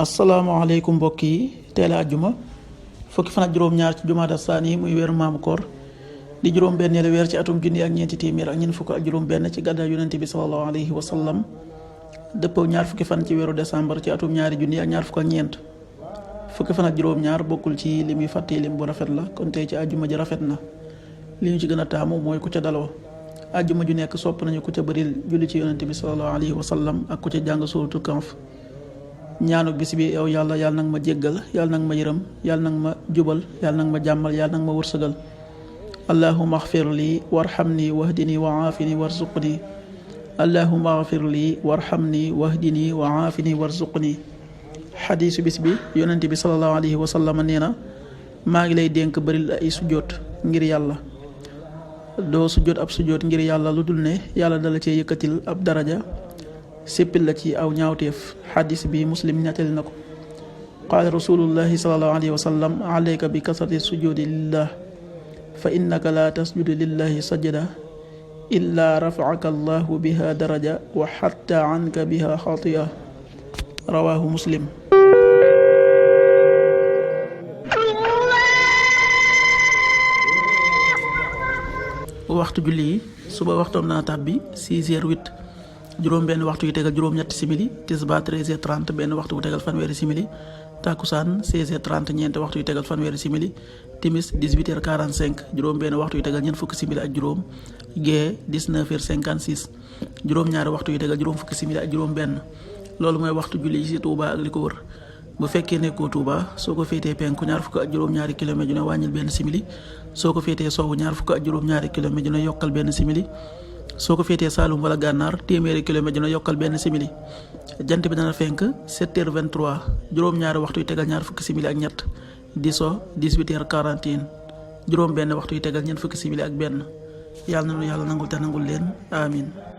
asalaamaaleykum mbokk yi teel a àjjuma fukki fan ak juróom-ñaar ci jumaada saani muy weeru maamu koor di juróom-benneelu weer ci atum junni ak ñeenti téeméer ak ñeent fukk ak juróom-benn ci gàddaay yonente bi sallallahu alayhi wa sallam dëppoo ñaar fukki fan ci weeru décembre ci atum ñaari junni ak ñaar fukk ak ñeent fukki fan ak juróom-ñaar bokkul ci li muy fàttee lim bu rafet la kon tey ci àjjuma ji rafet na li ñu ci gën a taamu mooy ku ca daloo àjjuma ju nekk sopp nañu ku ca bëril julli ci yonente bi sallallahu alayhi wa sallam ak ku ca jàng suuratul Kahf ñaanu bis bi yow yàlla nag ma jéggal yàlla nag ma yërëm yàlla nag ma jubal yàlla nag ma jàmmal yàlla nag ma wërsëgal allahumma axfir lii warhamni wahdini wa aafini warzuqni allahumma axfir lii warhamni wahdini wa aafini warzuqni xadiisu bis bi yonent bi sallallahu alayhi wa sallam nee na maa ngi lay dénk bëril ay sujjóot ngir yàlla doo sujjóot ab sujjóot ngir yàlla lu dul ne yàlla dala cee yëkkatil ab daraja séppil la ci aw ñaawteef xadis bi muslim ñettali na ko qaala rasulullahi salallahu alayhi wa sallam alayka bi kasrati sujudi lillah fa innaka la tasjudu lillahi sajada illa rafaaka allahu biha daraja wa xatta anka biha xatia rawahu muslim. waxtu julli yi suba waxtoom dana tàbbi 6h08 juróom benn waxtu yu tegal juróom-ñetti simili tisbaar 13h30 benn waxtu bu tegal fanweeri simili takkusaan 16h30 ñeenti waxtu yu tegal fanweeri simili timis 18h45 juróom benn waxtu yu tegal ñeent fukki simili ak juróom gee 19h56 juróom-ñaari waxtu yu tegal juróom fukki simili ak juróom benn loolu mooy waxtu julli ci Touba ak li ko wër bu fekkee nekkoo Touba soo ko féetee penku ñaar fukk ak juróom-ñaari kilomètre dina wàññil benn simili soo ko féetee sowwu ñaar fukk ak juróom-ñaari kilomètre dina yokkal benn simili soo ko féetee Saalum wala Gànnaar téeméeri kilomètre dina yokkal benn simili jant bi dana fenk 7h23 juróom-ñaari waxtu yu tegal ñaar fukki simili ak ñett di so 18h41 juróom benn waxtu yu tegal ñeent fukki simili ak benn yàlla na nu yàlla nangul te nangul leen amin